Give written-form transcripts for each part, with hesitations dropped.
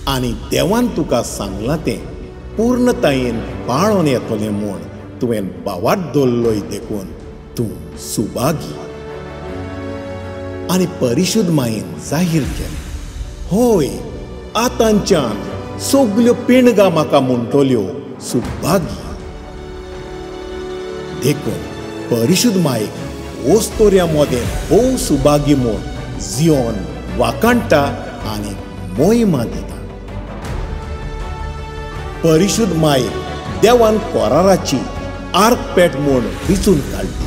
आनी देवान तुका सांगलां तें पूर्णतायेन पाळोन येतलें म्हूण तुवें भावार्थ दवरलोय देखून तूं सुभागी. आनी परिशुद्ध मायेन जाहीर केलें, होय, आतांच्यान सगल्यो पिणगां म्हाका म्हणटल्यो सुभागी. देखून परिशुद्ध मायेक ओस्तोऱ्या मोदें भोव सुभागी म्हूण जियोन वाखाणटा आनी मोहिमा दिता. परिशुद्ध मायेक देवान कोराराची आर्कपेट म्हूण विचून काडली.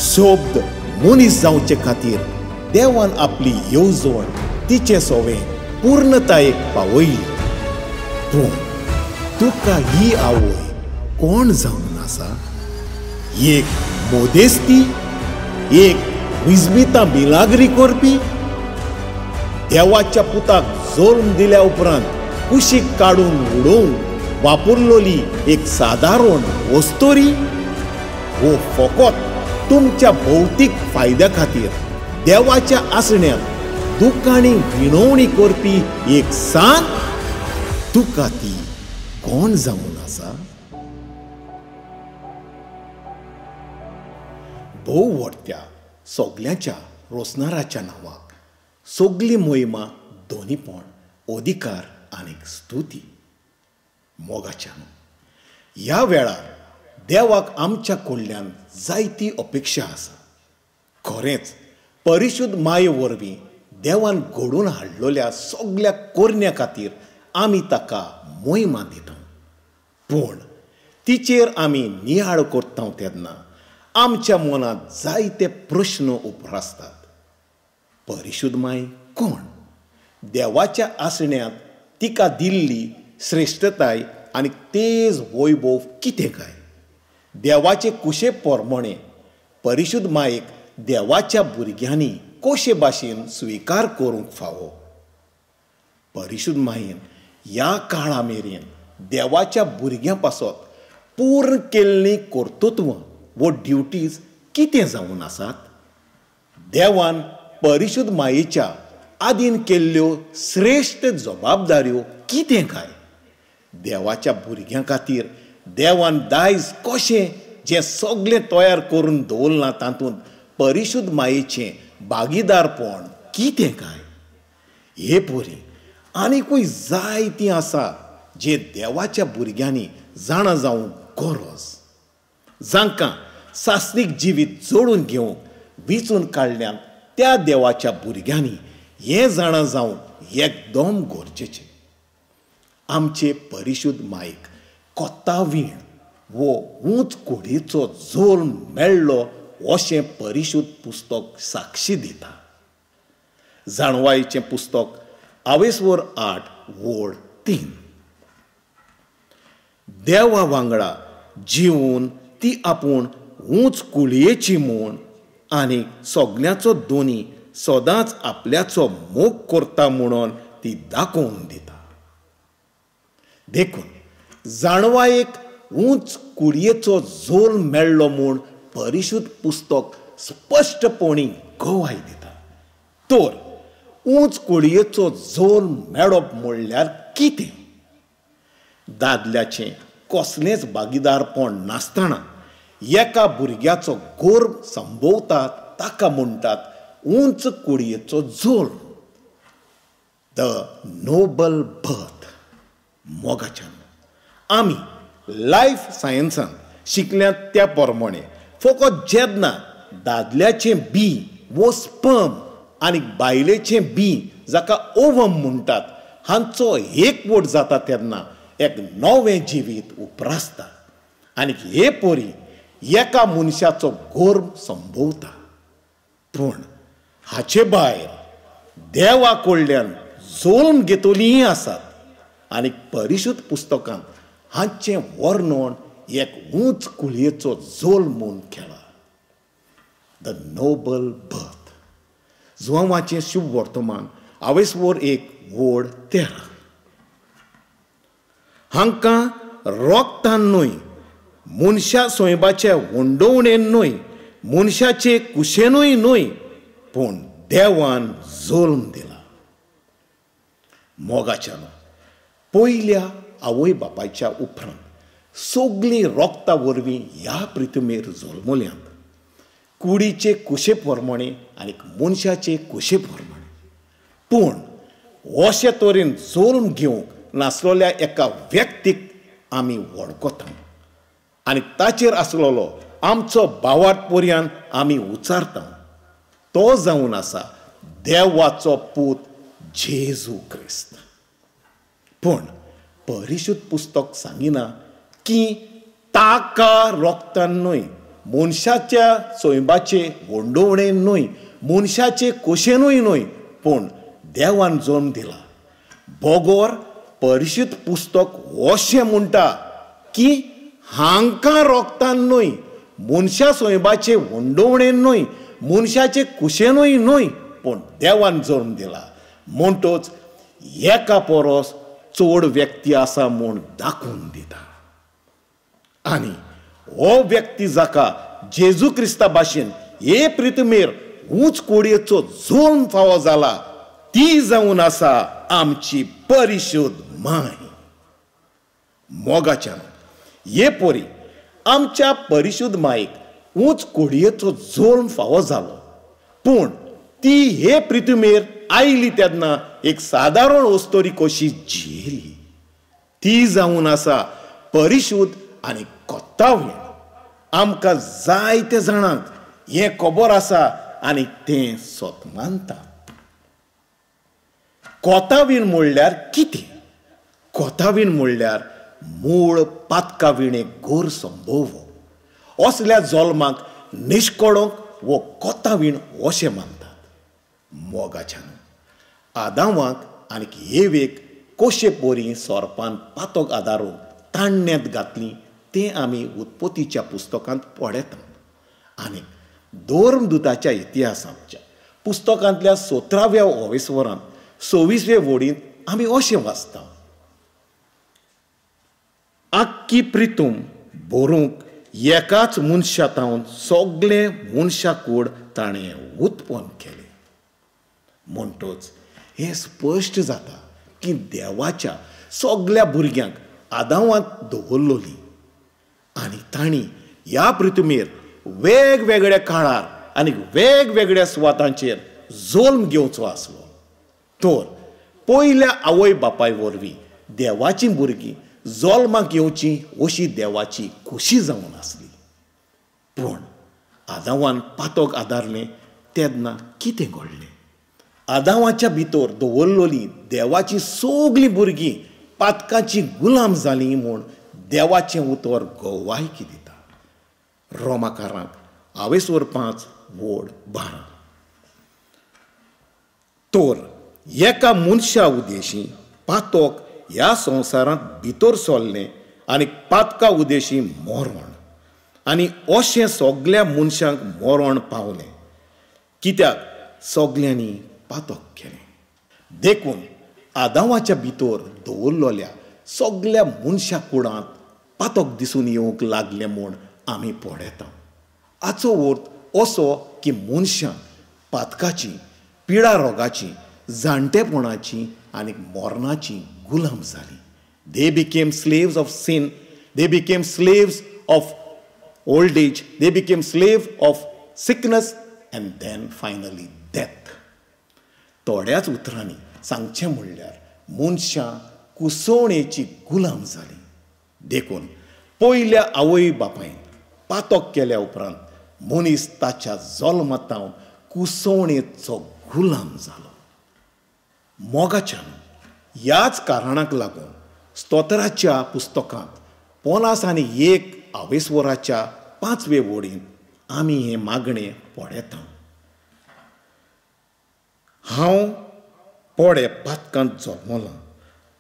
शब्द मनीस जावचे खातीर देवान आपली येवजण तिचे सोवें पूर्णतायेक पावयली. पूण तुका ही आवय कोण जावन आसा? एक मोदेस्ती, एक विजमिता मिलाग्री करपी? देवाच्या पुताक जल्म दिल्या उपरांत कुशीक काडून उडोवंक वापरलोली एक सादारण वस्तोरी? वो फकत तुमच्या भौतीक फायद्या खातीर देवाच्या आसण्याक दुकाणी विणवणी करपी एक सान? तुका ती कोण जावन आसा? भोव व्हडत्या सगल्यांच्या रोसनाराच्या नांवाक सगली मोहिमा, दोनीपण, अधिकार आनी स्तुती. मोगाच्यान ह्या वेळार देवाक आमच्या कडल्यान जायती अपेक्षा आसा. खरेंच परिशुद्ध माये वरवीं देवान घडोवन हाडलेल्या सगल्या कोरण्या खातीर आमी ताका मोहिमा दिता. पूण तिचेर आमी नियाळ करता तेन्ना आमच्या मनांत जायते प्रश्न उप्रासतात. परिशुद्ध माय कोण? देवाच्या आसण्यांत तिका दिल्ली श्रेश्ठताय आनी तेज वैभव कितें काय? देवाचे कुशे प्रमाणे परिशुद्ध मायेक देवाच्या भुरग्यांनी कशे भाशेन स्विकार करूंक फावो? परिशुद्ध मायेन ह्या काळा मेरेन देवाच्या भुरग्यां पासत पूर्ण केल्लीं कर्तृत्व वो ड्युटीज कितें जावन आसात? देवान परिशुद्ध मायेच्या आदीन केल्ल्यो श्रेश्ठ जबाबदाऱ्यो कितें काय? देवाच्या भुरग्यां खातीर देवान दायज कशें जें सगळें तयार करून दवरलां तातूंत परिशुद्ध मायेचें भागीदारपण कितें काय? हे परी आनीकूय जायतीं आसा जे देवाच्या भुरग्यांनी जाणा जावंक गरज, जांकां सासणीक जिवीत जोडून घेवंक विचून काडल्यान त्या देवाच्या भुरग्यांनी हें जाणा जावंक एकदम गरजेचें. आमचे परिशुद्ध मायेक कोत्तावीण वो ऊंच कुडीचो जल्म मेळ्ळो अशें परिशुद्ध पुस्तक साक्षी दिता. जाणवायेचें पुस्तक आवेसवर 8 वळ 3. देवा वांगडा जिवन ती आपूण ऊंच कुळयेची म्हूण आनी सगल्यांचो दोनी सदांच आपल्याचो मोग करता म्हणून ती दाखोवन दिता. देखून जाणवायेक ऊंच कुळयेचो जल्म मेळ्ळो म्हूण परिशुद्ध पुस्तक स्पश्टपणी गवाय दिता. तर ऊंच कुळयेचो जल्म मेळप म्हणल्यार कितें? दादल्याचें कसलेंच भागीदारपण नासतना एका भुरग्याचो गर्भ संभवता ताका म्हणटात ऊंच कुळयेचो जल्म, the Nobel birth. मोगाच्यान आमी लायफ सायन्सान शिकल्यात त्या प्रमाणे फकत जेन्ना दादल्याचें बी वो स्पर्म आनी बायलेचें बी जाका ओवम म्हणटात हांचो एकवट जाता तेन्ना एक नवें जिवीत उप्रासता आनी हे परी एका मनशाचो गर्भ संभवता. पूण हाचे भायर देवा कडल्यान जल्म घेतलीय आसात आनी परिशुद्ध पुस्तकांत हांचें वर्णन एक ऊंच कुळयेचो जल्म म्हूण केला, the Nobel birth. जुवांवाचें शुभ वर्तमान आवेसवर 1 वळ 13. हांकां रोगतान न्हय, मनशा सोयबाचे वंडोवणेन न्हय, मनशाचे कुशेनूय न्हय, पूण देवान जल्म दिला. मोगाच्यान पयल्या आवय बापायच्या उपरांत सगळीं रोगता वरवीं ह्या पृथ्वीर जल्मल्यांत, कुडीचे कुशे प्रमाणे आनी मनशाचे कुशे प्रमाणे. पूण अशे तरेन जल्म घेवंक नासलेल्या एका व्यक्तीक आमी वळखता आनी ताचेर आसलेलो आमचो भावार्थ पर्यान आमी उचारता. तो जावन आसा देवाचो पूत जेजू क्रिस्त. पूण परिशुद्ध पुस्तक सांगिना की ताका रोगतान न्हय, मनशाच्या सोयबाचे वंडोवणेन न्हय, मनशाचे कोशेनूय न्हय, पूण देवान जल्म दिला. बगर परिशुद्ध पुस्तक अशें म्हणटा की हांकां रोगतान न्हय, मनशा सोयबाचे वंडोवणेन न्हय, मनशाचे कुशेनूय न्हय, पूण देवान जल्म दिला. म्हणटच एका परस चड व्यक्ती आसा म्हूण दाखोवन दिता. आनी हो व्यक्ती जाका जेजू क्रिस्ता भाशेन हे पृथ्वीर ऊंच कोडयेचो जल्म फावो जाला, ती जावन आसा आमची परिशुद्ध माय. मोगाच्यान हे परी आमच्या परिशुद्ध मायेक ऊंच कोडयेचो जल्म फावो जालो, पूण ती हे पृथ्वीर आयली तेन्ना एक सादारण वस्तोरी कशी जियेली. ती जावन आसा परिशुद्ध आनी कोत्तावीण. आमकां जायते जाणांक हें खबर आसा आनी तें सत मानता. कोतावीण म्हणल्यार कितें? कोतावीण म्हणल्यार मूळ पातकाविणे गोर संभोव. असल्या जल्माक निश्कडोंक वो कोतावीण अशें मानतात. मोगाच्यान आदावाक आनी येवेक कशे परी सोरपान पातक आदारून ताण्ण्यांत घातली तें आमी उत्पत्तीच्या पुस्तकांत पळयता. आनी धर्मदूताच्या इतिहासाच्या पुस्तकांतल्या 17व्या ओवेस्वरांत 26वे वडींत आमी अशें वाचता, आक्की प्रितूम भरूंक एकाच मनशा तावन सगळे मनशा कूड ताणें उत्पन्न केलें. म्हणटच हें स्पश्ट जाता की देवाच्या सगळ्या भुरग्यांक आदावांत दवरलोली आनी तांणी ह्या पृथ्वीर वेगवेगळ्या काळार आनी वेगवेगळ्या सुवातांचेर जल्म घेवचो आसलो. तर पयल्या आवय बापाय वरवीं देवाचीं भुरगीं जल्माक येवची अशी देवाची खोशी जावन आसली. पूण आदावान पातक आदारलें तेन्ना कितें घडलें? आदावाच्या भितर दवरलोली देवाची सगळीं भुरगीं पातकाची गुलाम जालीं म्हूण देवाचें उतर गवायकी दिता. रोमाकारांक आवेसवर 5:12. तर एका मनशा उद्देशी पातक ह्या संवसारांत भितर सरलें आनी पातका उद्देशी मरण, आनी अशें सगळ्या मनशांक मरण पावलें, कित्याक सगळ्यांनी पातक केलें. देखून आदावाच्या भितर दवरलेल्या सगळ्या मनशा कुडांत पातक दिसून येवंक लागलें म्हूण आमी पळयता. हाचो अर्थ असो की मनशां पातकाची, पिडा रोगाची, जाणटेपणाची आनी मरणाची गुलाम जाली. They became slaves of sin, they became slaves of old age, they became slave of sickness and then finally death. थोड्याच उतरांनी सांगचें म्हणल्यार मनशां कुसवणेची गुलाम जाली. देखून पयल्या आवय बापायन पातक केल्या उपरांत मनीस ताच्या जल्मातावन कुसवणेचो गुलाम जालो. मोगाच्यान ह्याच कारणाक लागून स्तोत्राच्या पुस्तकांत 51 आवेस्वराच्या 5वे वडींत आमी हें मागणें पळयता. हांव पोडे पातकांत जल्मलां,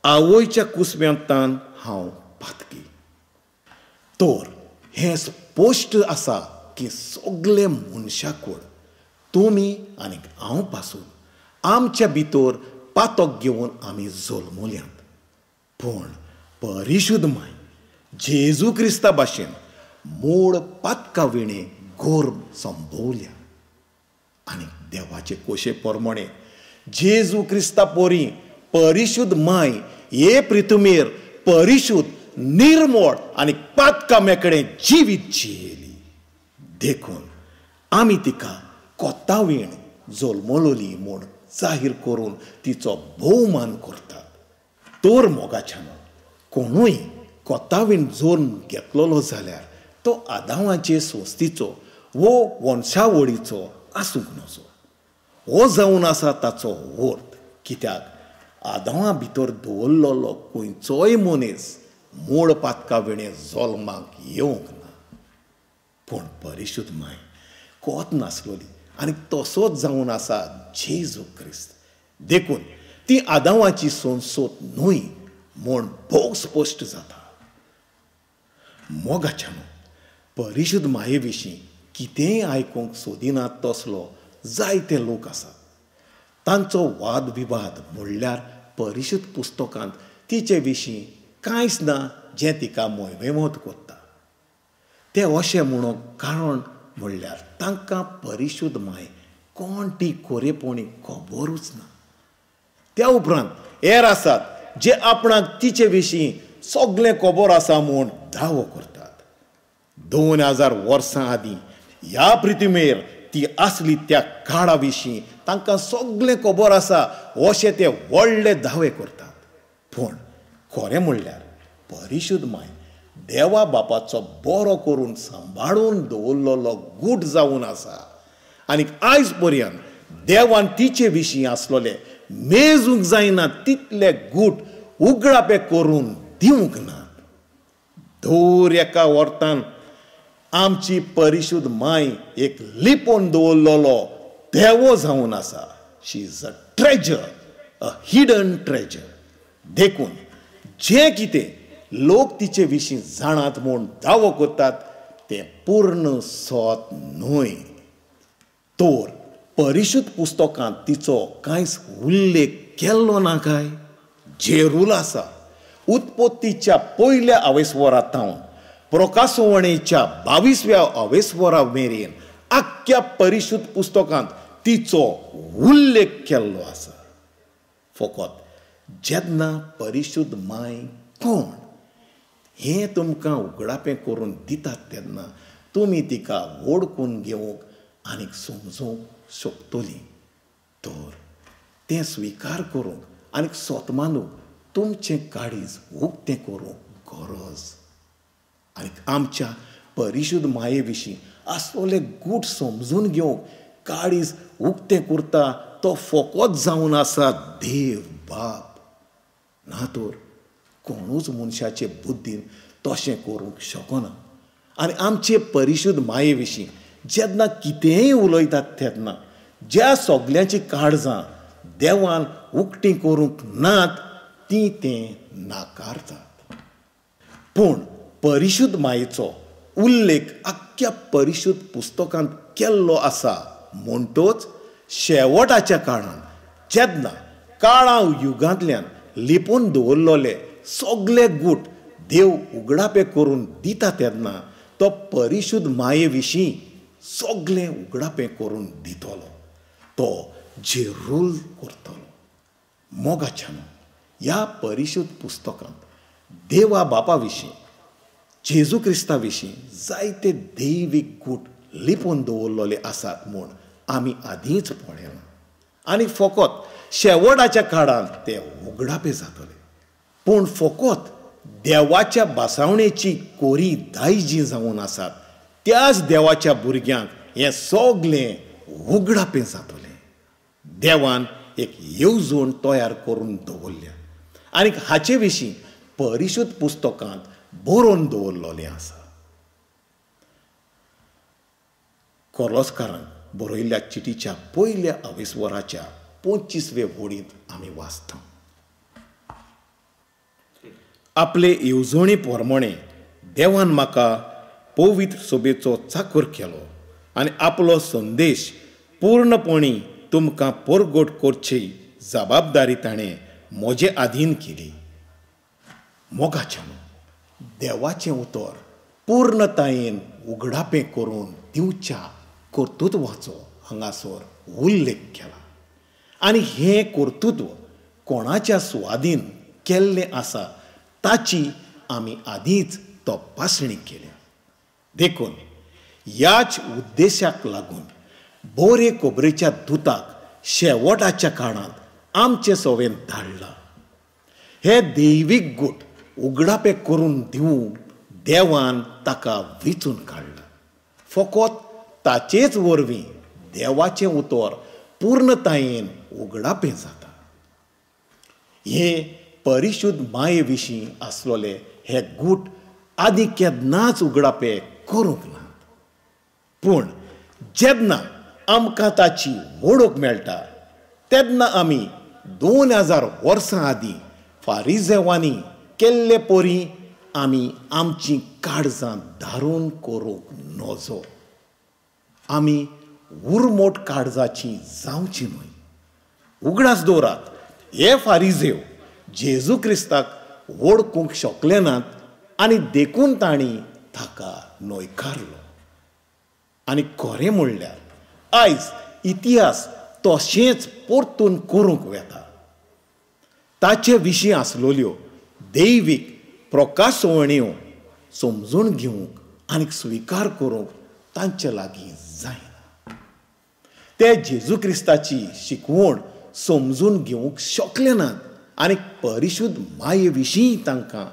आवयच्या कुसव्यांतान हांव पातकी. तर हें स्पश्ट आसा की सगळे मनशाकूड तुमी आनी हांव पासून आमच्या भितर पातक घेवन आमी जल्मल्यांत. पूण परिशुद्ध माय जेजू क्रिस्ता भाशेन मूळ पातका विणें गोर्भ संभवल्या आनी देवाचे कोशे प्रमाणे जेजू क्रिस्ता पोरी परिशुद्ध माय हे प्रितुमेर परिशुद्ध, निर्मोळ आनी पातका मेकळें जिवीत जियेली. देखून आमी तिका कोतावीण जल्मलोली म्हूण जाहीर करून तिचो भोवमान करतात. तर मोगाच्यान कोणूय कोतावीण जल्म घेतलेलो जाल्यार तो आदावाचे संस्थेचो वो वंशावळीचो आसूंक नजो. हो जावन आसा ताचो अर्थ, कित्याक आदावा भितर दवरलेलो खंयचोय मनीस मूळ पातका विणें जल्माक येवंक ना. पूण परिशुद्ध माय कोत नासलोली आनी तसोच जावन आसा जेजू क्रिस्त. देखून ती आदावाची संसोत न्हय म्हूण भोव स्पश्ट जाता. मोगाच्यान परिशुद्ध माये विशीं कितेंय आयकूंक सोदिना तसलो जायते लोक आसात. तांचो वाद विवाद म्हणल्यार परिशुद्ध पुस्तकांत तिचे विशीं कांयच ना जें तिका मोयमेमोत करता. ते अशें म्हणूंक कारण म्हणल्यार तांकां परिशुद्ध माय कोण ती कोरेपणी खबरूच ना. त्या उपरांत हेर आसात जे आपणाक तिचे विशीं सगळें खबर आसा म्हूण दावो करतात. 2000 वर्सां आदीं ह्या पृथ्वीर ती आसली त्या काळा विशीं तांकां सगळें खबर आसा अशें ते व्हडले दावे करतात. पूण खरें म्हणल्यार परिशुद्ध माय देवा बापाचो बरो करून सांबाळून दवरलेलो गूट जावन आसा आनी आयज पर्यंत देवान तिचे विशीं आसलेले मेजूंक जायना तितले गूट उगडापे करून दिवंक ना. दर एका वर्तान आमची परिशुद्ध माय एक लिपोवन दवरलेलो देवो जावन आसा. She is a treasure, a hidden treasure. देखून जें कितें लोक तिचे विशीं जाणात म्हूण दावो करतात तें पूर्ण सत न्हय. तर परिशुद्ध पुस्तकांत तिचो कांयच उल्लेख केल्लो ना काय? जेरूल आसा उत्पत्तीच्या पयल्या अवेस्वरा थावन प्रकाशवणेच्या 22व्या अवेस्वरा मेरेन आख्ख्या परिशुद्ध पुस्तकांत तिचो उल्लेख केल्लो आसा. फकत जेन्ना परिशुद्ध माय कोण हें तुमकां उगडापें करून दितात तेन्ना तुमी तिका वळखून घेवंक आनीक समजूंक शकतली. तर तें स्विकार करूंक आनीक सत मानूंक तुमचें काळीज उक्तें करूंक गरज. आनीक आमच्या परिशुद्ध माये विशीं आसलेले गूट समजून घेवंक काळीज उक्तें करता तो फकत जावन आसा देव बाप. ना तर कोणूच मनशाचे बुद्दीन तशें करूंक शकना. आनी आमचे परिशुद्ध माये विशीं जेन्ना कितेंय उलयतात तेन्ना ज्या सगल्यांची काळजां देवान उक्तीं करूंक नात तीं तें नाकारतात. पूण परिशुद्ध मायेचो उल्लेख आख्ख्या परिशुद्ध पुस्तकांत केल्लो आसा म्हणटोच शेवटाच्या काळान जेन्ना काळा युगांतल्यान लिपोवन दवरलेले सगळे गूट देव उगडापे करून दिता तेन्ना तो परिशुद्ध माये विशीं सगळें उगडापें करून दितलो, तो जेरूल करतलो. मोगाच्यान ह्या परिशुद्ध पुस्तकांत देवा बापा विशीं, जेजू क्रिस्ता विशीं जायते दैवीक गूट लिपोवन दवरलेले आसात म्हूण आमी आदींच पळयलां आनी फकत शेवटाच्या काळांत ते उगडापे जातले. पूण फकत देवाच्या बासावणेची कोरी दायजी जावन आसात त्याच देवाच्या भुरग्यांक हें सगळें उगडापें जातलें. देवान एक येवजण तयार करून दवरल्या आनी हाचे विशीं परिशुद्ध पुस्तकांत बरोवन दवरलेलें आसा. कोर्लोस्कारान बरयल्ल्या चिटीच्या पयल्या अवेस्वराच्या 25वे वळींत आमी वाचता, आपले येवजणे प्रमाणे देवान म्हाका पवित्र सभेचो चाकर केलो आनी आपलो संदेश पूर्णपणी तुमकां परगट करची जबाबदारी ताणें म्हजे आधीन केली. मोगाच्यान देवाचें उतर पूर्णतायेन उगडापें करून दिवच्या कर्तृत्वाचो हांगासर उल्लेख केला आनी हें कर्तृत्व कोणाच्या सुवादीन केल्लें आसा ताची आमी आदींच तपासणी केल्या. देखून ह्याच उद्देशाक लागून बोरे कोबरेच्या दुताक शेवटाच्या काळांत आमचे सवेन धाडला. हे दैवीक गूट उगडापे करून दिवंक देवान ताका वेंचून काडला. फकत ताचेच वरवीं देवाचें उतर पूर्णतायेन उगडापें जाता. हे परिशुद्ध माये विशीं आसलोले हे गूट आदी केन्नाच उगडापे करूंक नात. पूण जेन्ना आमकां ताची वळख मेळटा तेन्ना आमी 2000 वर्सां आदीं फारिजेवांनी केल्ले परी आमी आमची काळजां धारून करूंक नजो. आमी उरमोट काळजाची जावची न्हय. उगडास दवरात, हे फारिजेव जेजू क्रिस्ताक वळखूंक शकले नात आनी देखून तांणी ताका न्हयकारलो. आनी खरें म्हणल्यार आयज इतिहास तशेंच परतून करूंक वेता. ताचे विशीं आसलोल्यो दैवीक प्रकाशवण्यो समजून घेवंक आनी स्विकार करूंक तांचे लागीं जायना. ते जेजू क्रिस्ताची शिकवण समजून घेवंक शकले नात आनी परिशुद्ध माये विशीं तांकां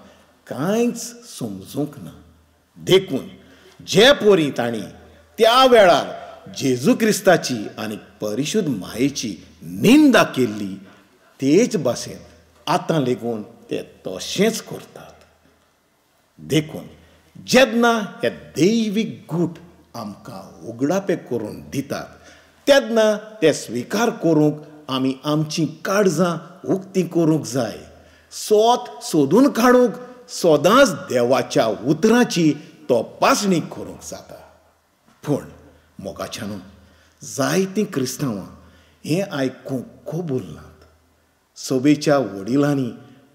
कांयच समजूंक ना. देखून जे परी तांणी त्या वेळार जेजू क्रिस्ताची आनी परिशुद्ध मायेची निंदा केल्ली तेच भाशेन आतां लेगून ते तशेंच करतात. देखून जेन्ना हे दैवीक गूट आमकां उगडापे करून दितात तेन्ना ते स्विकार करूंक आमी आमचीं काळजां उक्तीं करूंक जाय. सोत सोदून काडूंक सदांच देवाच्या उतराची तपासणी करूंक जाता. पूण मोगाच्यानू जायतीं क्रिस्तांवां हें आयकूंक कबूल नात. सभेच्या वडिलांनी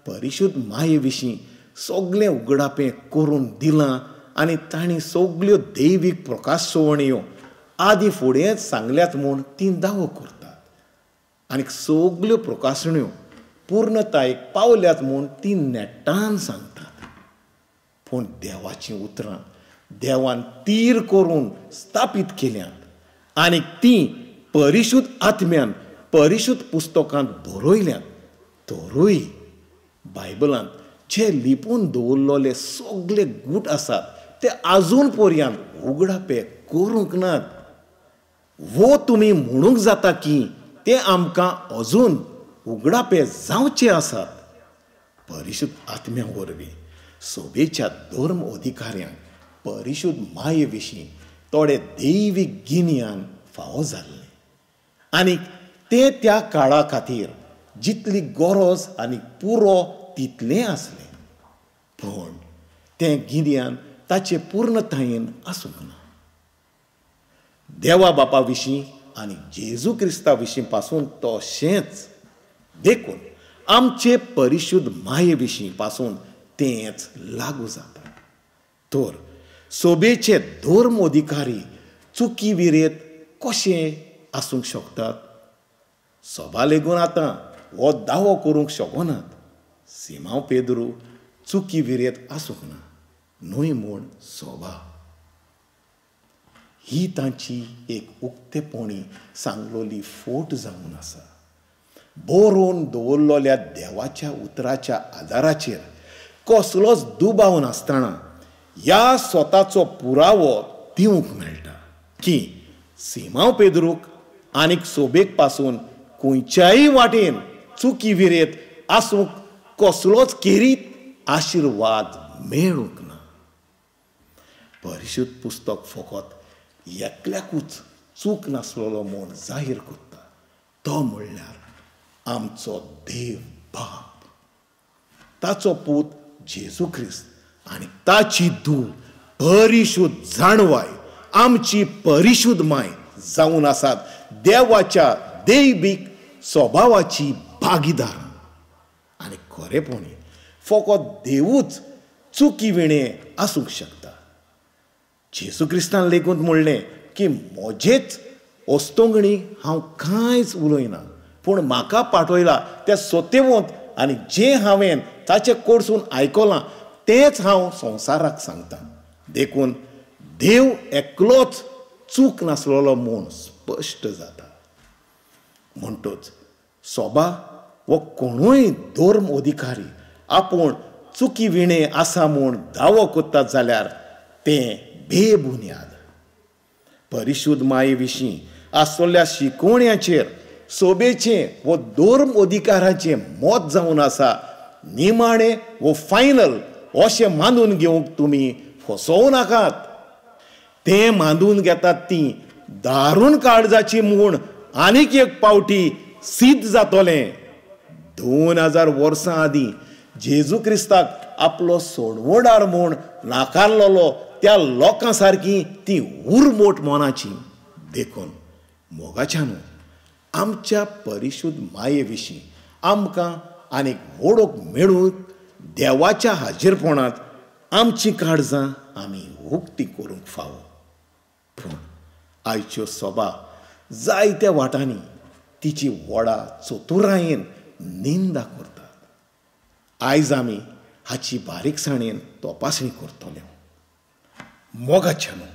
परिशुद्ध माये विशीं सगळें उगडापें करून दिलां आनी तांणी सगल्यो दैवीक प्रकाशवण्यो आदी फुडेंच सांगल्यात म्हूण तीं दावो करतात आनी सगल्यो प्रकाशण्यो पूर्णतायेक पावल्यात म्हूण तीं नेटान सांगतात. पूण देवाचीं उतरां देवान तीर करून स्थापीत केल्यांत आनी तीं परिशुद्ध आत्म्यान परिशुद्ध पुस्तकांत बरयल्यांत. तरूय बायबलांत जे लिपून दवरलेले सगळे गूट आसात ते आजून पर्यंत उगडापे करूंक नात. वो तुमी म्हणूंक जाता की ते आमकां अजून उगडापे जावचे आसात. परिशुद्ध आत्म्या वरवीं सभेच्या धर्म अधिकाऱ्यांक परिशुद्ध माये विशीं थोडे दैवीक गिन्यान फावो जाल्लें आनी ते त्या काळा खातीर जितली गरज आनी पुरो तितलें आसलें. पूण तें गिन्यान ताचे पूर्णतायेन आसूंक ना. देवा बापा विशीं आनी जेजू क्रिस्ता विशीं पासून तशेंच देखून आमचे परिशुद्ध माये विशीं पासून तेंच लागू जाता. तर सभेचे धर्म अधिकारी चुकी विरेत कशें आसूंक शकतात? सभा लेगून आतां हो दावो करूंक शकनात. सिमांव पेद्रू चुकी विरेत आसूंक ना न्हय म्हूण सभा ही तांची एक उक्तेपणी सांगलोली फोट जावन आसा. बरोवन दवरलेल्या देवाच्या उतराच्या आदाराचेर कसलोच दुबाव नासतना ह्या स्वताचो पुरावो दिवंक मेळटा की सिमांव पेद्रूक आनीक सोबेक पासून खंयच्याय वाटेन चुकी विरेत आसूंक कसलोच खेरीत आशिर्वाद मेळूंक ना. परिशुद्ध पुस्तक फकत एकल्याकूच चूक नासलेलो म्हूण जाहीर करता, तो म्हणल्यार आमचो देव बाप, ताचो पूत जेजू क्रिस्त आनी ताची धूव परिशुद्ध जाणवाय आमची परिशुद्ध माय जावन आसात देवाच्या दैवीक स्वभावाची भागीदार. आनी खरेपणी फकत देवूच चुकी विणें आसूंक शकता. जेजू क्रिस्तान लेगून म्हणलें की म्हजेच वस्तोंगणी हांव कांयच उलयना, पूण म्हाका पाठयला त्या सत्यवंत आनी जें हांवें ताचे कडसून आयकलां तेंच हांव संवसाराक सांगता. देखून देव एकलोच चूक नासलेलो म्हूण स्पश्ट जाता. म्हणटच सोबा वो कोणूय धर्म अधिकारी आपूण चुकी विणे आसा म्हूण दावो करतात जाल्यार तें बेबुन्याद. परिशुद्ध माये विशीं आसलेल्या शिकोवण्याचेर सोबेचें वो धर्म अधिकाराचें मत जावन आसा निमाणें वो फायनल अशें मानून घेवंक तुमी फसोवं नाकात. तें मानून घेतात ती दारून काळजाची म्हूण आनीक एक पावटी सिद्ध जातलें. 2000 वर्सां आदीं जेजू क्रिस्ताक आपलो सोडवणार म्हूण नाकारलेलो त्या लोकां सारकी ती उरमोट मनाची. देखून मोगाच्यानू आमच्या परिशुद्ध माये विशीं आमकां आनीक वळख मेळूंक देवाच्या हाजीरपणांत आमची काळजां आमी उक्ती करूंक फावो. पूण आयच्यो सोबा जायत्या वाटांनी तिची व्हडा चतुरायेन निंदा करतात. आयज आमी हाची बारीकसाणेन तपासणी करतले. मोगाच्यानू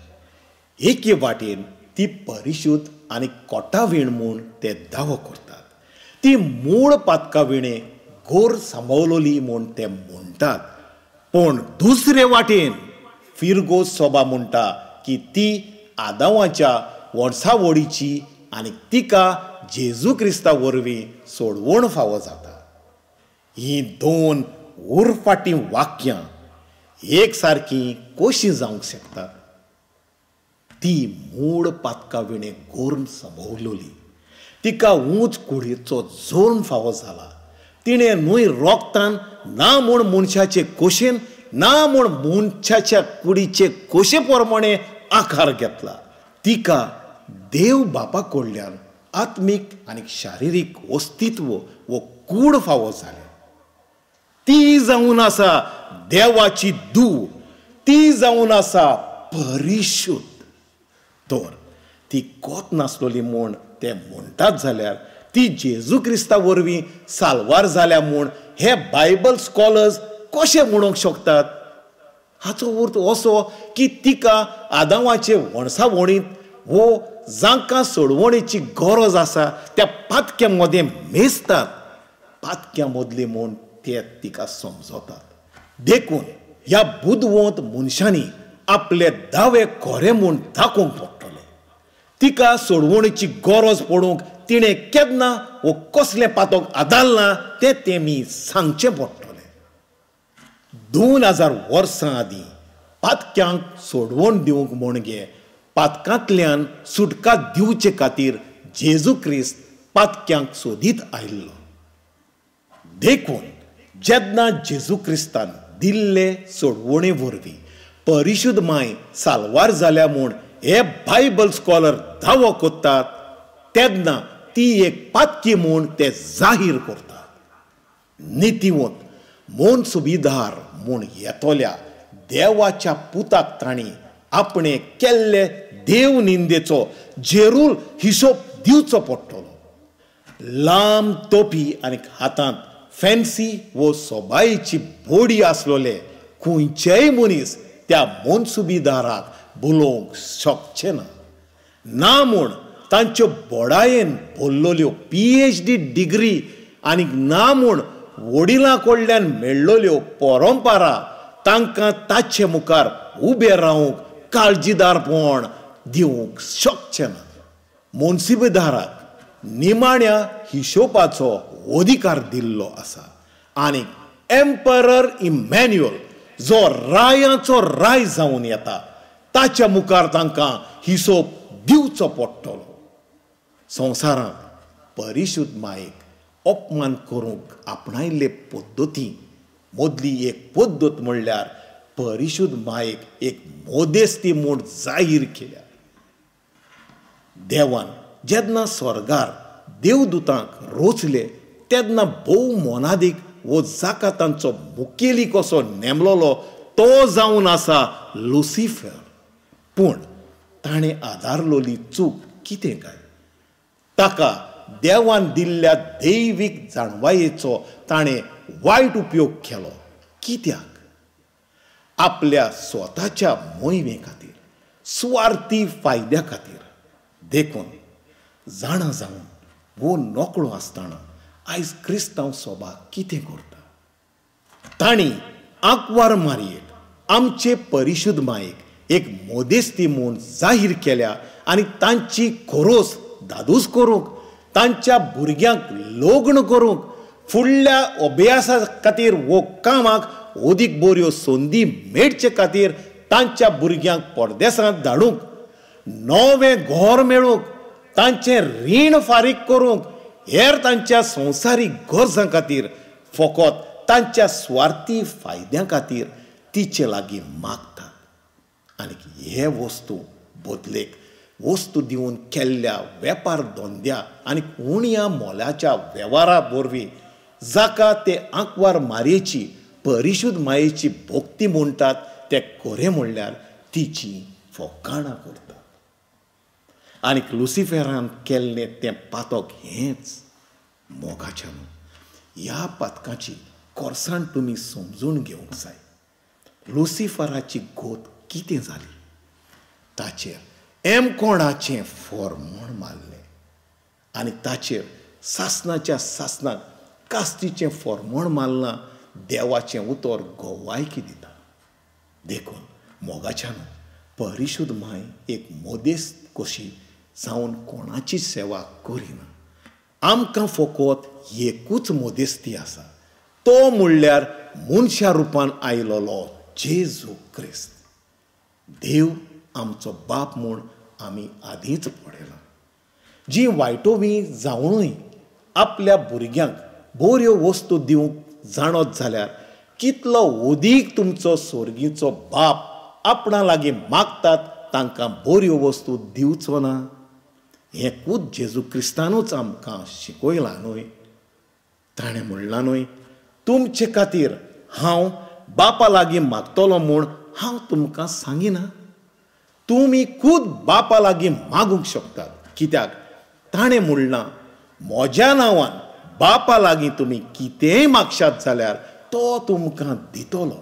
एके वाटेन ती परिशुद्ध आनी कोटावीण म्हूण ते दावो करतात. ती मूळ पातकाविणे गोर सांबावलोली म्हूण ते म्हणटात. पूण दुसरे वाटेन फिरगोज सोबा म्हणटा की ती आदावाच्या वर्सावळीची आनी तिका जेजू क्रिस्ता वरवीं सोडवण फावो जाता. ही दोन उरफाटी वाक्यां एक सारकी कशीं जावंक शकतात? ती मूळ पातका विणे गोर्म संभवलोली. तिका ऊंच कुडीचो जोर्म फावो जाला. तिणें न्हय रोगतान ना म्हूण मनशाचे कोशेन ना म्हूण मनशाच्या कुडीचे कोशे प्रमाणे आकार घेतला. तिका देव बापा कडल्यान आत्मीक आनी शारिरीक अस्तित्व वो कूड फावो जालें. ती जावन आसा देवाची धूव. ती जावन आसा परिशुद्ध. तर ती कोत नासलोली म्हूण ते म्हणटात जाल्यार ती जेजू क्रिस्ता वरवीं साल्वार जाल्या म्हूण हे बायबल स्कॉलर्स कशे म्हणूंक शकतात? हाचो अर्थ असो की तिका आदावाचे वणसावणींत वो जांकां सोडवणेची गरज आसा त्या पातक्यां मदें मेजतात. पातक्यां मदली म्हूण ते तिका समजतात. देखून ह्या बुदवंत मनशांनी आपले दावे खरे म्हूण दाखोवंक पडटले. तिका सोडवणेची गरज पडूंक तिणें केन्ना वो कसलें पातक आदारलां तें तेमी सांगचें पडटलें. 2000 वर्सां आदीं पातक्यांक सोडवण दिवंक म्हूण गे पातकांतल्यान सुटका दिवचे खातीर जेजू क्रिस्त पातक्यांक सोदीत आयिल्लो. देखून जेन्ना जेजू क्रिस्तान दिल्ले सोडवणे वरवीं परिशुद्ध माय साल्वार जाल्या म्हूण हे बायबल स्कॉलर दावो करतात तेन्ना ती एक पातकी म्हूण ते जाहीर करतात. नितीवंत मोन सुबीदार म्हूण येतल्या देवाच्या पुताक तांणी आपणे केल्ले देव निंदेचो जेरूल हिशोब दिवचो पडटलो. लांब तोपी आनी हातांत फॅन्सी वो सोबायेची बोडी आसलोले खंयचेय मनीस त्या मनसुबीदाराक बोलोवंक शकचे ना. ना म्हूण तांच्यो बोडायेन भरलेल्यो PhD degree आनी ना म्हूण वडिलां कडल्यान मेळ्ळल्यो परंपरा तांकां ताचे मुखार उबे रावंक काळजीदारपण दिवंक शकचें ना. मनसुबीदाराक निमाण्या हिशोबाचो अधिकार दिल्लो आसा आनी एम्परर इमॅन्युअल जो रायाचो राय जावन येता ताच्या मुखार तांकां हिशोब दिवचो पडटलो. संवसारांत परिशुद्ध मायेक अपमान करूंक आपणायल्ले पद्दती मदली एक पद्दत म्हणल्यार परिशुद्ध मायेक एक मोदेस्ती म्हूण जाहीर केल्या. देवान जेन्ना स्वर्गार देवदूतांक रोचले तेन्ना भोव मोनादीक वो जाका तांचो मुखेली कसो नेमलोलो तो जावन आसा लुसिफर. पूण ताणें आदारलोली चूक कितें काय? ताका देवान दिल्ल्या दैवीक जाणवायेचो ताणें वायट उपयोग केलो. कित्याक? आपल्या स्वताच्या मोहिमे खातीर, सुवार्थी फायद्या खातीर. देखून जाणा जावन वो नकळो आसतना आयज क्रिस्तांव सभा कितें करता? तांणी आंकवार मारयेक, आमचे परिशुद्ध मायेक एक मोदेस्ती म्हूण जाहीर केल्या आनी तांची खोरोस दादूस करूंक, तांच्या भुरग्यांक लग्न करूंक, फुडल्या अभ्यासा खातीर वो कामाक अदीक बऱ्यो संदी मेळचे खातीर तांच्या भुरग्यांक परदेसांत धाडूंक, नवें घर मेळूंक, तांचें रीण फारीक करूंक, हेर तांच्या संवसारीक गरजां खातीर, फकत तांच्या स्वार्थी फायद्या खातीर तिचे लागीं मागतात. आनी हे वस्तू बदलेक वस्तू दिवन केल्ल्या वेपार धंद्या आनी उण्या मोलाच्या वेव्हारा वरवीं जाका ते आंकवार मारयेची परिशुद्ध मायेची भक्ती म्हणटात ते खरें म्हणल्यार तिची फकाणां करतात. आनी लुसिफेरान केल्लें तें पातक हेंच. मोगाच्यान ह्या पातकाची कोर्सान तुमी समजून घेवंक जाय. लुसिफराची गोत कितें जाली? ताचेर एमकोणाचें फॉर्मोण मारलें आनी ताचेर सासणाच्या सासणाक कास्तीचें फॉर्मोण मारलां. देवाचें उतर गोवायकी दिता. देखून मोगाच्यान परिशुद्ध माय एक मोदेस्त कशी जावन कोणाची सेवा करिना. आमकां फकत एकूच मोदेस्ती आसा, तो म्हणल्यार मनशा रुपान आयलोलो जेजू क्रिस्त. देव आमचो बाप म्हूण आमी आदींच पळयलां. जी वायटोवी जावनूय आपल्या भुरग्यांक बऱ्यो वस्तू दिवंक जाणत जाल्यार कितलो अदीक तुमचो स्वर्गीचो बाप आपणा लागीं मागतात तांकां बऱ्यो वस्तू दिवचो ना? हें खूद जेजू क्रिस्तानूच आमकां शिकयलां न्हय? ताणें म्हणलां न्हय, तुमचे खातीर हांव बापा लागीं मागतलो म्हूण हांव तुमकां सांगिना. तुमी खूद बापा लागीं मागूंक शकतात. कित्याक? ताणें म्हणलां, म्हज्या नांवान बापा लागीं तुमी कितेंय मागशात जाल्यार तो तुमकां दितलो.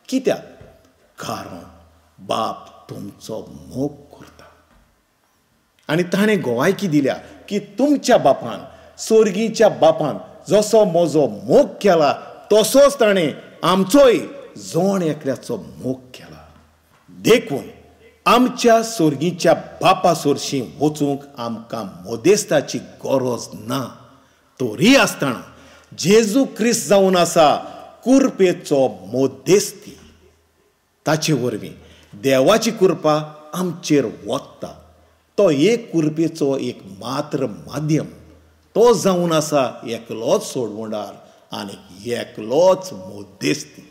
कित्याक? कारण बाप तुमचो मोग करता. आनी ताणें गोवायकी दिल्या की तुमच्या बापान, स्वर्गीच्या बापान जसो म्हजो मोग केला तसोच ताणें आमचोय जण एकल्याचो मोग केला. देखून आमच्या स्वर्गीच्या बापा सोरशीं वचूंक आमकां मोदेस्ताची गरज ना. तरी आसतना जेजू क्रिस्त जावन आसा कुरपेचो मोदेस्ती. ताचे वरवीं देवाची कृपा आमचेर वता. तो एक कुरपेचो एक मात्र माध्यम. तो जावन आसा एकलोच सोडवणार आनी एकलोच मोदेस्ती.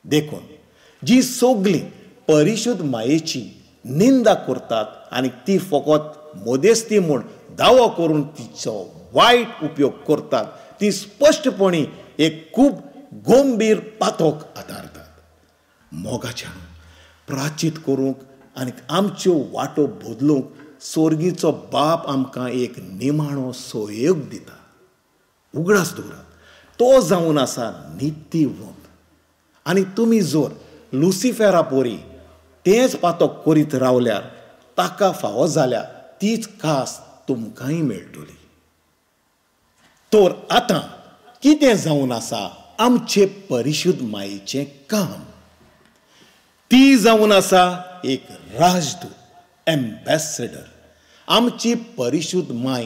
देखून जी सगळीं परिशुद्ध मायेची निंदा करतात आनी ती फकत मोदेस्ती म्हूण दावो करून तिचो वायट उपयोग करतात, ती स्पश्टपणी एक खूब गंभीर पातक आदारतात. मोगाच्यान प्राचीत करूंक आनी आमच्यो वाटो बदलूंक स्वर्गीचो बाप आमकां एक निमाणो सहयोग दिता. उगडास दवरात, तो जावन आसा नितीवंत. आनी तुमी जर लुसिफेरा पोरी तेंच पातक करीत रावल्यार ताका फावो जाल्या तीच कास तुमकांय मेळटली. तर आतां कितें जावन आसा आमचे परिशुद्ध मायेचें काम? ती जावन आसा एक राजदूत, एम्बेसडर. आमची परिशुद्ध माय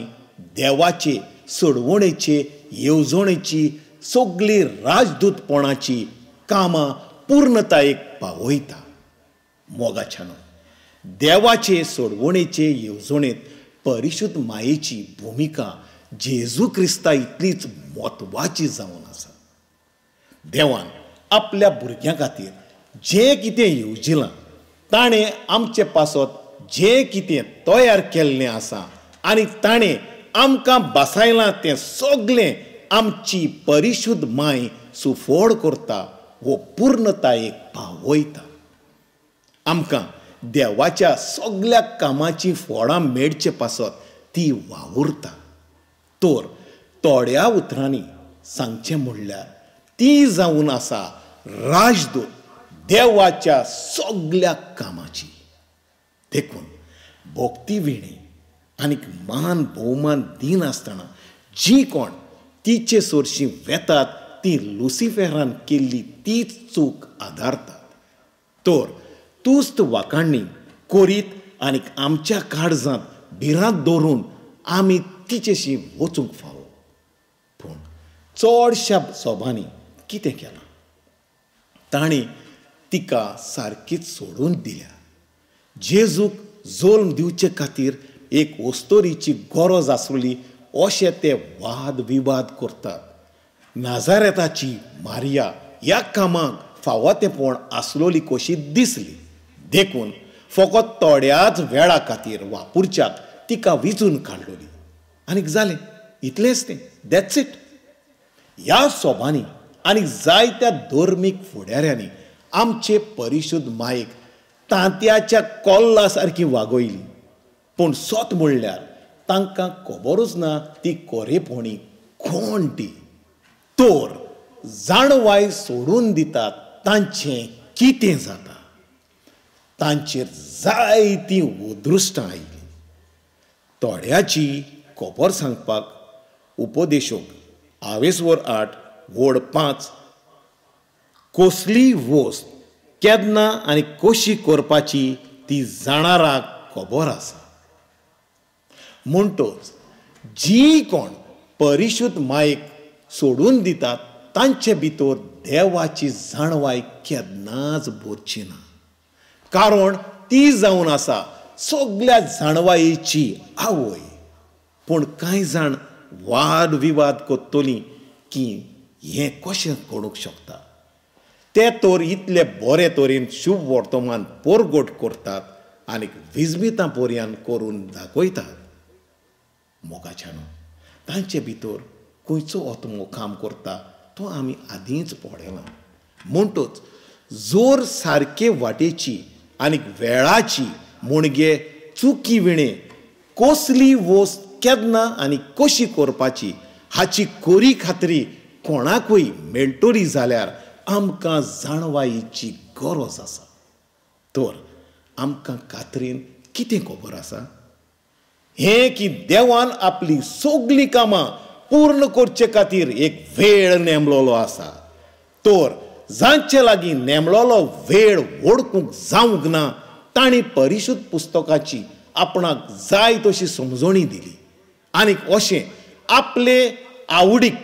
देवाचे सोडवणेचे येवजणेची सगळी राजदूतपणाची कामां पूर्णतायेक पावयता. मोगाच्यान देवाचे सोडवणेचे येवजणेंत परिशुद्ध मायेची भुमिका जेजू क्रिस्ता इतलीच म्हत्वाची जावन आसा. देवान आपल्या भुरग्यां खातीर जें कितें येवजिलां, ताणें आमचे पासत जें कितें तयार केल्लें आसा आनी ताणें आमकां बसायलां तें सगळें आमची परिशुद्ध माय सुफोड करता वो पूर्णतायेक पावयता. आमकां देवाच्या सगळ्या कामाची फळां मेळचे पासत ती वावुरता. तर थोड्या उतरांनी सांगचें म्हणल्यार ती जावन आसा राजदूत देवाच्या सगल्या कामाची. देखून भक्ती विणे आनीक मान भोवमान दिनासतना जी कोण तिचे सोरशी वेतात ती लुसिफेरान केल्ली तीच चूक आदारतात. तर तुस्त वाखाणणी करीत आनीक आमच्या काळजांत भिरांत दवरून आमी तिचेशी वचूंक फावो. पूण चडश्या सोबांनी कितें केलां, तांणी तिका सारकीच सोडून दिल्या. जेजूक जल्म दिवचे खातीर एक वस्तोरीची गरज आसली अशें ते वाद विवाद करतात. नाजारेताची मारिया ह्या कामाक फावो तेंपण आसलोली कशी दिसली, देखून फकत थोड्याच वेळा खातीर वापरच्याक तिका विचून काडलोली आनीक जालें, इतलेंच तें, that's it. ह्या सोबांनी आनी जायत्या धर्मीक फुडाऱ्यांनी आमचे परिशुद्ध मायेक तांतयाच्या कोल्ला सारकी वागयली. पूण सत म्हणल्यार तांकां खबरूच ना ती कोरेपणी कोण ती. तर जाणवाय सोडून दितात तांचें कितें जाता, तांचेर जायतीं अदृश्टां आयलीं. थोड्याची खबर सांगपाक उपदेशोक आवेसवर 8 वड 5 कसली वस्त केन्ना आनी कशी करपाची ती जाणाराक खबर आसा. म्हणटच जी कोण परिशुद्ध मायेक सोडून दितात तांचे भितर देवाची जाणवाय केन्नाच भरची ना, कारण ती जावन आसा सगल्या जाणवायेची आवय. पूण कांय जाण वाद विवाद करतलीं की हें कशें घडूंक शकता. ते तर इतले बरे तरेन शुभ वर्तमान परगट करतात आनी विजमितां पर्यान करून दाखयतात. मोगाच्यानो, तांचे भितर खंयचो आत्मो काम करता तो आमी आदींच पळयला. म्हणटच जोर सारके वाटेची आनी वेळाची म्हणगे चुकी विणे कसली वस्त केन्ना आनी कशी करपाची हाची कोरी खात्री कोणाकूय मेळटली जाल्यार आमकां जाणवायेची गरज आसा. तर आमकां खात्रीन कितें खबर आसा हें की देवान आपली सगळीं कामां पूर्ण करचे खातीर एक वेळ नेमलोलो आसा. तर जांचे लागीं नेमलोलो वेळ वळखूंक जावंक ना तांणी परिशुद्ध पुस्तकाची आपणाक जाय तशी समजणी दिली आनीक अशें आपले आवडीक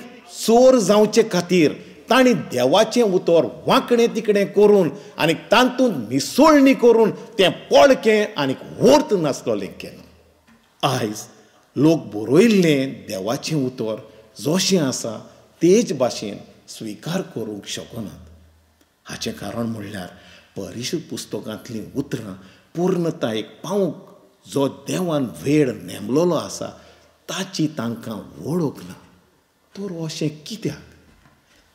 चोर जावचे खातीर तांणी देवाचें उतर वांकडें तिकडें करून आनी तातूंत मिसळणी करून तें पळकें आनी वर्त नासलोलें केलें. आयज लोक बरयल्लें देवाचें उतर जशें आसा तेच भाशेन स्विकार करूंक शकनात. हाचें कारण म्हणल्यार परिशुद्ध पुस्तकांतलीं उतरां पूर्णतायेक पावूंक जो देवान वेळ नेमलोलो आसा ताची तांकां वळख ना. तर अशें कित्याक?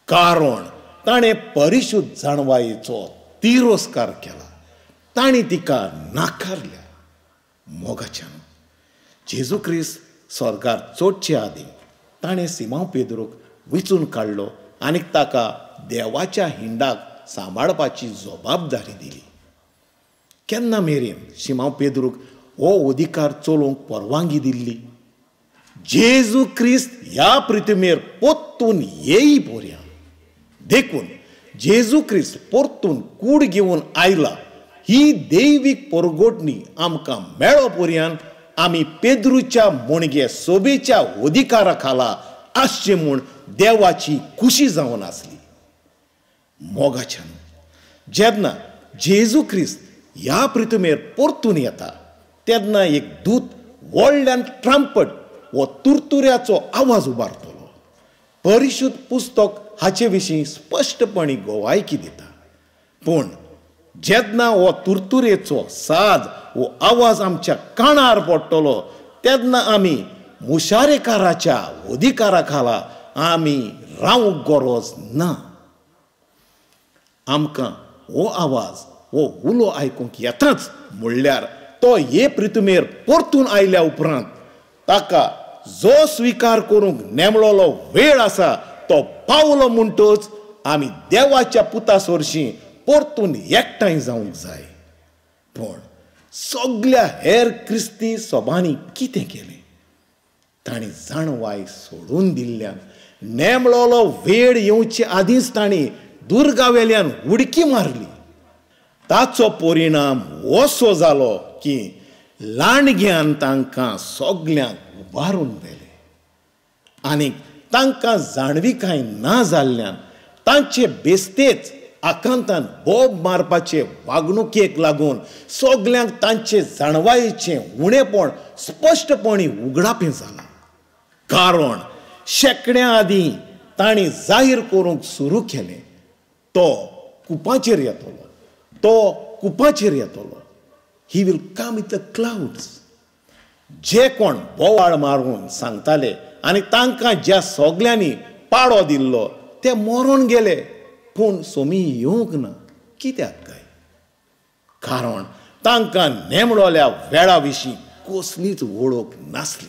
कारण ताणें परिशुद्ध जाणवायेचो तिरस्कार केला, ताणें तिका नाकारल्या. मोगाच्यान जेजू क्रिस्त स्वर्गार चडचे आदीं ताणें सिमांव पेद्रूक विचून काडलो आनी ताका देवाच्या हिंडाक सांबाळपाची जबाबदारी दिली. केन्ना मेरेन सिमांव पेद्रूक हो अधिकार चलोवंक परवानगी दिल्ली? जेजू क्रिस्त ह्या पृथ्वीर परतून येई पर्यंत. देखून जेजू क्रिस्त परतून कूड घेवन आयला ही दैवीक परगोटणी आमकां मेळो पर्यंत आमी पेद्रूच्या म्हणगे सोबेच्या अधिकारा खाला आसचे म्हूण देवाची खुशी जावन आसली. मोगाच्यान जेन्ना जेजू क्रिस्त ह्या पृथ्वीर परतून येता तेन्ना एक दूत व्हडल्यान ट्रम्पट वो तुरतुऱ्याचो आवाज उबारतलो. परिशुद्ध पुस्तक हाचे विशीं स्पश्टपणी गवायकी दिता. पूण जेन्ना हो तुरतुरेचो साज वो आवाज आमच्या कानार पडटलो तेन्ना आमी मुशारेकाराच्या अधिकारा खाला आमी रावंक गरज ना. आमकां हो आवाज हो उलो आयकूंक येताच म्हणल्यार तो हे पृथ्वीर परतून आयल्या उपरांत ताका जो स्विकार करूंक नेमलोलो वेळ आसा तो पावलो म्हणटच आमी देवाच्या पुता सोरशीं परतून एकठांय जावंक जाय. पूण सगल्या हेर क्रिस्ती सभांनी कितें केलें? तांणी जाणवाय सोडून दिल्ल्यान नेमलोलो वेळ येवचे आदींच तांणी दुर्गावेल्यान उडकी मारली. ताचो परिणाम असो जालो की लांडग्यान तांकां सगल्यांक उबारून व्हेले आनी तांकां जाणविकाय ना जाल्ल्यान तांचे बेस्तेच आकांतान बोब मारपाचे वागणुकेक लागून सगल्यांक तांचे जाणवायेचें उणेपण स्पश्टपणी उगडापें जालां. कारण शेंकड्यां आदीं तांणी जाहीर करूंक सुरू केलें, तो कुपाचेर येतलो, तो कुपाचेर येतलो, he will come with the clouds. जे कोण बोवाळ मारून सांगताले आनी तांकां ज्या सगल्यांनी पाडो दिल्लो ते मरून गेले, पूण सोमी येवंक ना. कित्याक काय? कारण तांकां नेमलोल्या वेळा विशीं कसलीच वळख नासली.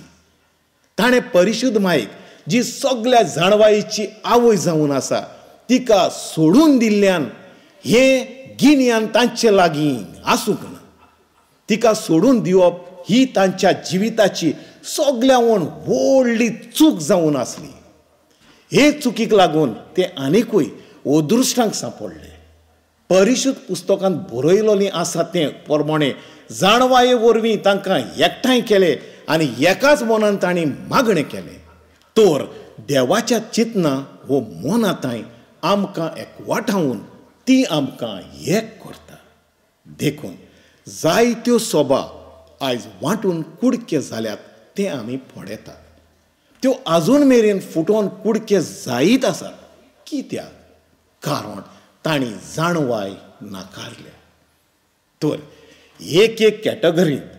ताणें परिशुद्ध माईक, जी सगल्या जाणवायेची आवय जावन आसा, तिका सोडून दिल्ल्यान हें गिन्यान तांचे लागीं आसूंक ना. तिका सोडून दिवप ही तांच्या जिविताची सगल्यावन व्हडली चूक जावन आसली. हे चुकीक लागून ते आनिकूय अदृश्टांक सांपडले. परिशुद्ध पुस्तकांत बरयलोली आसा तें प्रमाणे जाणवाये वरवीं तांकां एकठांय केले आनी एकाच मनान तांणी मागणें केलें. तर देवाच्या चिंतना हो मनाताय आमकां एकवाटावन ती आमकां एक करता. देखून जायत्यो सभा आयज वांटून कुडके जाल्यात तें आमी पळयतात. त्यो आजून मेरेन फुटोवन कुडके जायत आसात. कित्याक? कारण तांणी जाणवाय नाकारल्या. तर एक एक कॅटेगरींत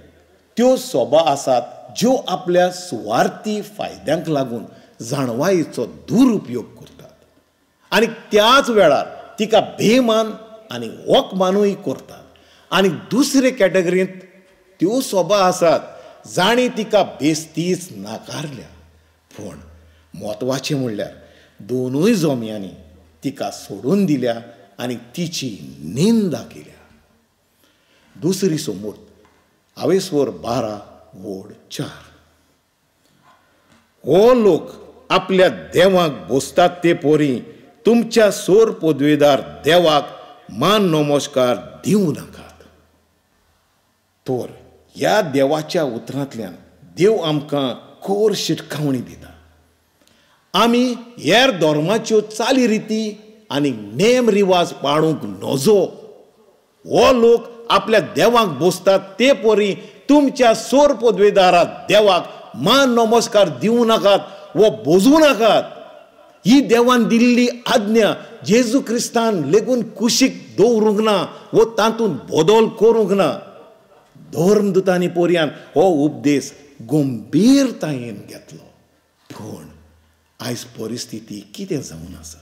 त्यो सभा आसात ज्यो आपल्या सुवार्थी फायद्यांक लागून जाणवायेचो दुरुपयोग करतात आनी त्याच वेळार तिका बेमान आनी वकमानूय करतात. आनी दुसरे कॅटेगरींत त्यो सभा आसात जांणी तिका बेस्तीच नाकारल्या. पूण म्हत्वाचें म्हणल्यार दोनूय जोम्यांनी तिका सोडून दिल्या आनी तिची निंदा केल्या. दुसरी समूर्त आवेस्वर 12:4. हो लोक आपल्या देवाक बोसतात ते पोरी तुमच्या सोर पदवेदार देवाक मान नमस्कार दिवं नाकात. तर ह्या देवाच्या उतरांतल्यान देव आमकां कोर शिटकावणी दिता. आमी हेर धर्माच्यो चालीरिती आनी नेम रिवाज पाळूंक नजो. हो लोक आपल्या देवाक बोसतात ते परी तुमच्या सोर पदवेदारा देवाक मान नमस्कार दिवं नाकात वो बोजूं नाकात. ही देवान दिल्ली आज्ञा जेजू क्रिस्तान लेगून कुशीक दवरूंक ना वो तातूंत बदल करूंक ना. धर्मदुतांनी पोरयान हो उपदेश गंभीरतायेन घेतलो. पूण आयज परिस्थिती कितें जावन आसा?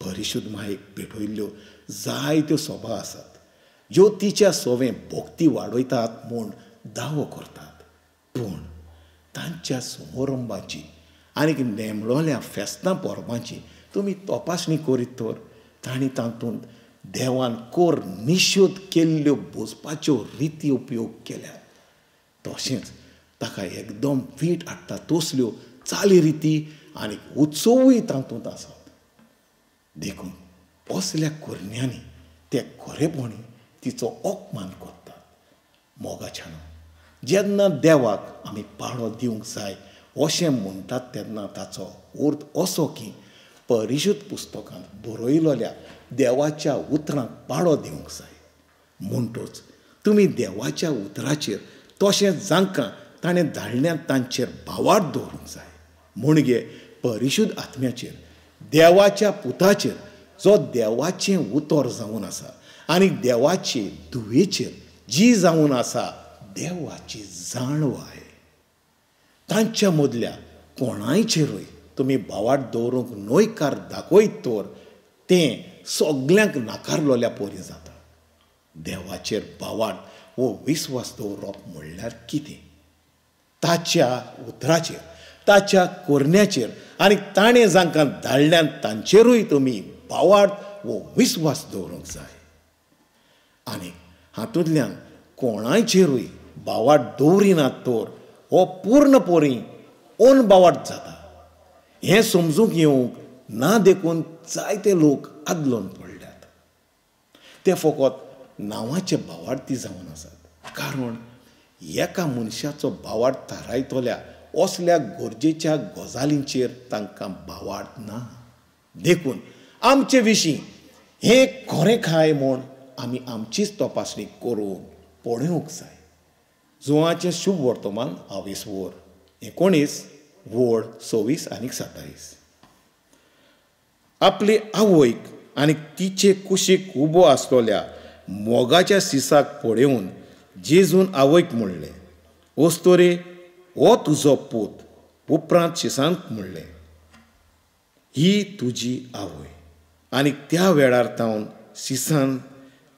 परिशुद्ध मायेक भेटयल्ल्यो जायत्यो सभा आसात ज्यो तिच्या सोवें भक्ती वाडयतात म्हूण दावो करतात. पूण तांच्या समारंभाची आनी नेमलोल्या फेस्तां परबांची तुमी तपासणी करीत तर तांणी तातूंत देवान कोर निशोध केल्ल्यो बोजपाच्यो रिती उपयोग केल्यात. तशेंच ताका एकदम वीट हाडटा तसल्यो चालीरिती आनी उत्सवूय तातूंत आसात. देखून असल्या करण्यांनी ते खरेपणी तिचो अपमान करतात. मोगाच्यानो, जेन्ना देवाक आमी पाळो दिवंक जाय अशें म्हणटात तेन्ना ताचो अर्थ असो की परिशुद्ध पुस्तकांत बरयलोल्या देवाच्या उतरांक पाळो दिवंक जाय. म्हणटच तुमी देवाच्या उतराचेर तशेंच जांकां ताणें धाडल्यात तांचेर भावार्थ दवरूंक जाय. म्हणजे परिशुद्ध आत्म्याचेर, देवाच्या पुताचेर जो देवाचें उतर जावन आसा आनी देवाचे धुवेचेर जी जावन आसा देवाची जाणवाय, तांच्या मदल्या कोणायचेरूय तुमी भावार्थ दवरूंक न्हयकार दाखयत तर तें सगल्यांक नाकारलोल्या परी जाता. देवाचेर भावार्थ वो विस्वास दवरप म्हणल्यार कितें? ताच्या उतराचेर, ताच्या कोरण्याचेर आनी ताणें जांकां धाडल्यान तांचेरूय तुमी भावार्थ वो विस्वास दवरूंक जाय. आनी हातूंतल्यान कोणाचेरूय भावार्थ दवरिनात तर हो पूर्ण पोरी ओन भावार्थ जाता. हें समजूंक येवंक ना देखून जायते लोक आदलोन पडल्यात. ते फकत नांवाचे भावार्थी जावन आसात, कारण एका मनशाचो भावार्थ थारायतल्या असल्या गरजेच्या गजालींचेर तांकां भावार्थ ना. देखून आमचे विशीं हें खरें काय म्हूण आमी आमचीच तपासणी करून पळोवंक जाय. जुवाचें शुभ वर्तमान 22 वर 19 वळ 26 आनी 27. आपले आवयक आनी तिचे कुशीक उबो आसतल्या मोगाच्या सिसाक पळोवन जेजून आवयक म्हणलें, ओस्तोरे, हो तुजो पूत. उपरांत शिसान म्हणलें, ही तुजी आवय. आनी त्या वेळार तावन शिसान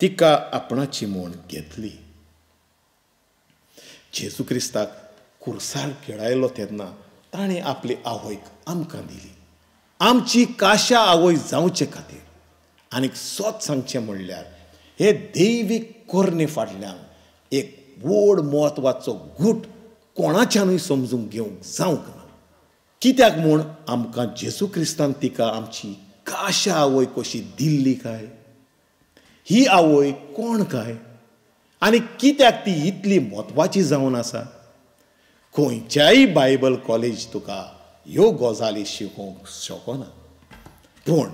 तिका आपणाची म्हूण घेतली. जेजू क्रिस्ताक कुर्सार खेळायलो तेन्ना ताणें आपली आवयक आमकां दिली, आमची काशा आवय जावचे खातीर. आनीक सत सांगचें म्हणल्यार हे दैवीक कोरणे फाटल्यान एक व्हड म्हत्वाचो गूट कोणाच्यानूय समजूंक घेवंक जावंक ना. कित्याक म्हूण आमकां जेजू क्रिस्तान तिका आमची काशा आवय कशी दिल्ली काय? ही आवय कोण काय आनी कित्याक ती इतली म्हत्वाची जावन आसा? खंयच्याय बायबल कॉलेज तुका ह्यो गजाली शिकोवंक शकना. पूण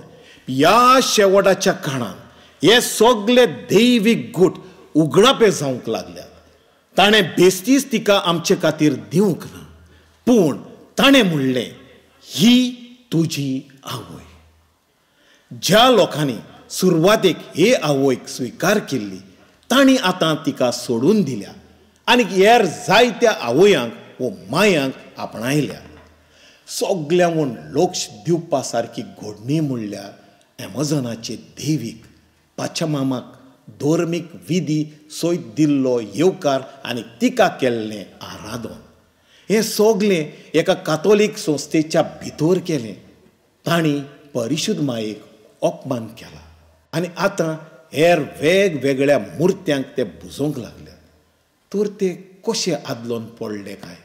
ह्या शेवटाच्या काळांत हे सगळे दैवीक गूट उगडापे जावंक लागल्यात. ताणें बेस्तीच तिका आमचे खातीर दिवंक ना, पूण ताणें म्हणलें, ही तुजी आवय. ज्या लोकांनी सुरवातेक हे आवयक स्विकार केल्ली तांणी आतां तिका सोडून दिल्या आनी हेर जायत्या आवयांक वो मायांक आपणायल्या. सगळ्यांक लक्ष दिवपा सारकी घडणी म्हणल्यार एमेझॉनाचे देवीक पाचमामाक धर्मीक विधी सयत दिल्लो येवकार आनी तिका केल्लें आराधन. हें सगळें एका कातोलीक संस्थेच्या भितर केलें. तांणी परिशुद्ध मायेक अपमान केला आनी आतां हेर वेगवेगळ्या मुर्त्यांक ते बुजोवंक लागल्यात. तर ते कशे आदलोन पडले काय?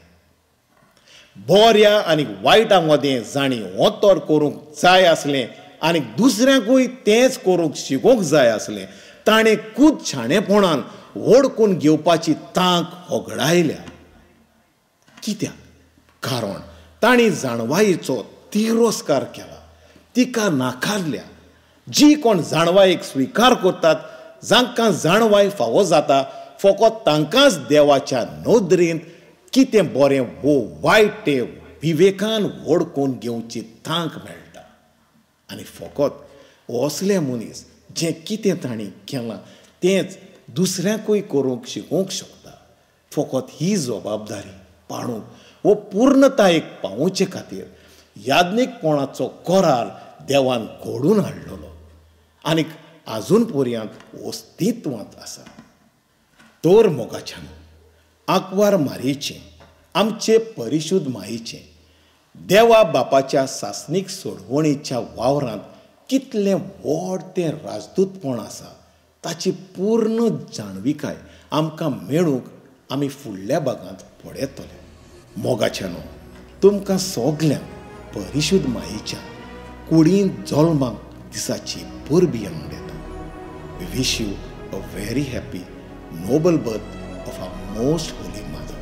बऱ्या आनी वायटा मदें जांणी अंतर करूंक जाय आसलें आनी दुसऱ्यांकूय तेंच करूंक शिकोवंक जाय आसलें, ताणें खूद शाणेपणान वडकून घेवपाची तांक होगडायल्या. कित्याक? कारण तांणी जाणवायेचो तिरस्कार केला, तिका नाकारल्या. जी कोण जाणवायेक स्विकार करतात, जांकां जाणवाय फावो जाता, फकत तांकांच देवाच्या नदरेंत कितें बरें वो वायट तें विवेकान वडकून घेवची तांक मेळटा. आनी फकत असले मनीस जें कितें तांणी केलां तेंच दुसऱ्यांकूय करूंक शिकोवंक शकता. फकत ही जबाबदारी पाळूंक वो पूर्णतायेक पावोवचे खातीर याज्ञीकपणाचो करार देवान घडून हाडलेलो आनी आजून पर्यंत अस्तित्वांत आसा. तर मोगाच्यान आंकवार मारयेचें, आमचे परिशुद्ध मायेचें, देवा बापाच्या सासणीक सोडवणेच्या वावरांत कितलें व्हड तें राजदूतपण आसा ताची पूर्ण जाणविकाय आमकां मेळूंक आमी फुडल्या भागांत पळयतले. मोगाच्यानो, तुमकां सगल्यांक परिशुद्ध मायेच्या कुडींत जल्माक दिसाची परबी हांव दिता. We wish you a very happy noble birth of our most holy mother.